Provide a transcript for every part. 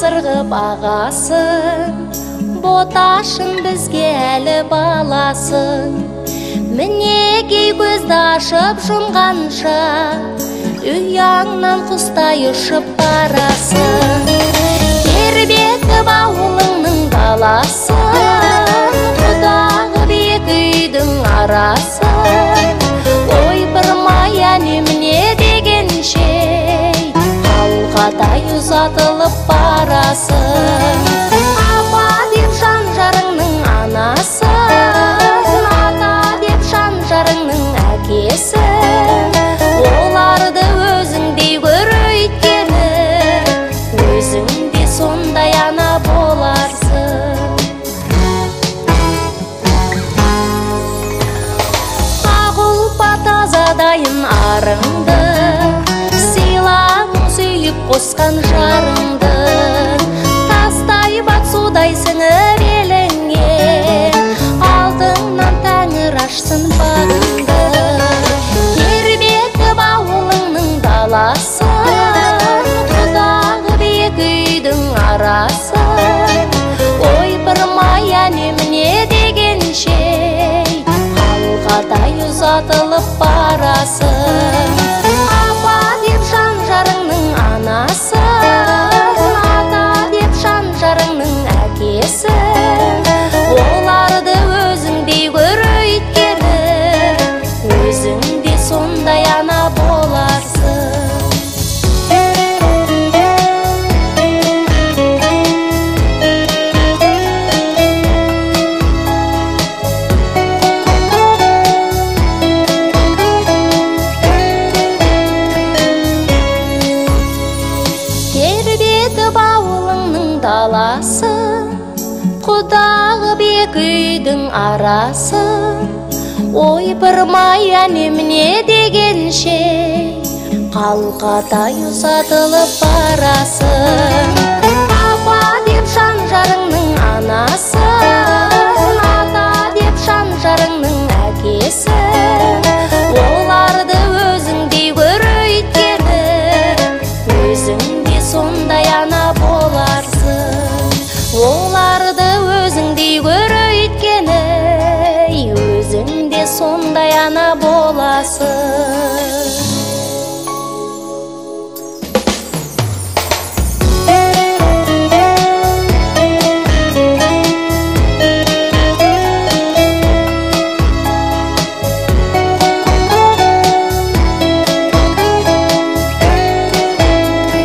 Сырғып ағасын, боташың бізге әлі баласың. Мінекей көзді ашып жұмғанша, ұяңнан құстай ұшып барасың. Тербетіп ауылыңның даласын, құдағы екі үйдің арасын. Ойпырмай әне-міне дегенше, қалғадай ұзатылып барасың. Апа деп жан жарыңның анасын, ата деп жан жарыңның әкесін. Оларды өзіңдей көр, өйткені өзің де сондай ана боларсың. Ақ ұлпа тазадайын арыңды, сыйлағың сүйіп қосқан жарыңды. Тастай бат судай сіңіп еліңе, алдыңнан тәңір ашсын бағыңды. Тербетіп ауылыңның даласын, құдағы екі үйдің арасын. Ойпырмай әне-міне дегенше, қалғадай ұзатылып барасың. Апа деп жан жарыңның анасын, ата деп жан жарыңның әкесін. Оларды өзіңдей көр, өйткені өзің де сондай ана боларсың. Тербетіп ауылыңның даласын, құдағы екі үйдің арасын. Ойпырмай әне-міне дегенше, қалғадай ұзатылып барасың. Апа деп жан жарыңның анасын, ата деп жан жарыңның әкесін. Оларды өзіңдей көр, өйткені өзің де сондай ана боларсың. Оларды өзіңдей көр, өйткені өзің де сондай ана боласың.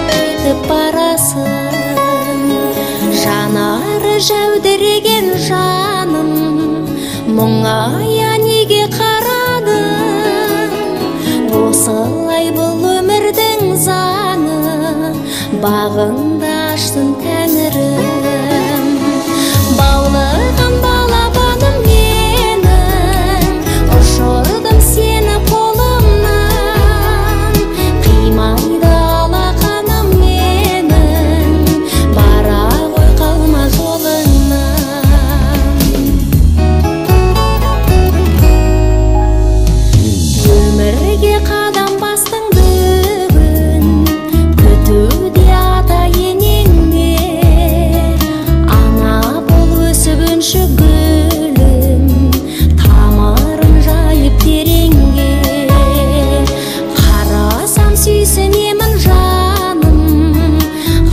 Кетіп барасың, жанары жәудіреген жаным, мұңая неге қарадың? Осылай бұл өмірдің заңы, бағыңды ашсын тәңірім. Баулыған балапаным менің, ұшырдым сені қолымнан. Қимайды алақаным менің, бара ғой қалма жолыңнан. Өмірге қадам бастың бүгін, күтуде ата енеңде. Ана бол өсіп өнші гүлім, тамырын жайып тереңге. Қарасам сүйсінемін жаным,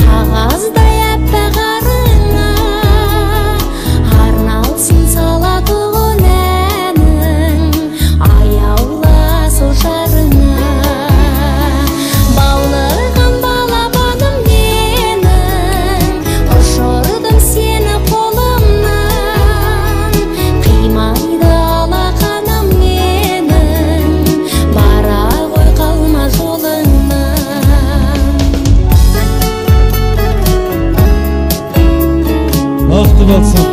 қағаздай аппақ арыңа. Арналсын салатұғын әнің, аяулы асыл жарыңа. Баулыған балапаным менің, ұшырдым сені қолымнан. Қимайды алақаным менің, бара ғой қалма жолыңнан. Бақытты болсын.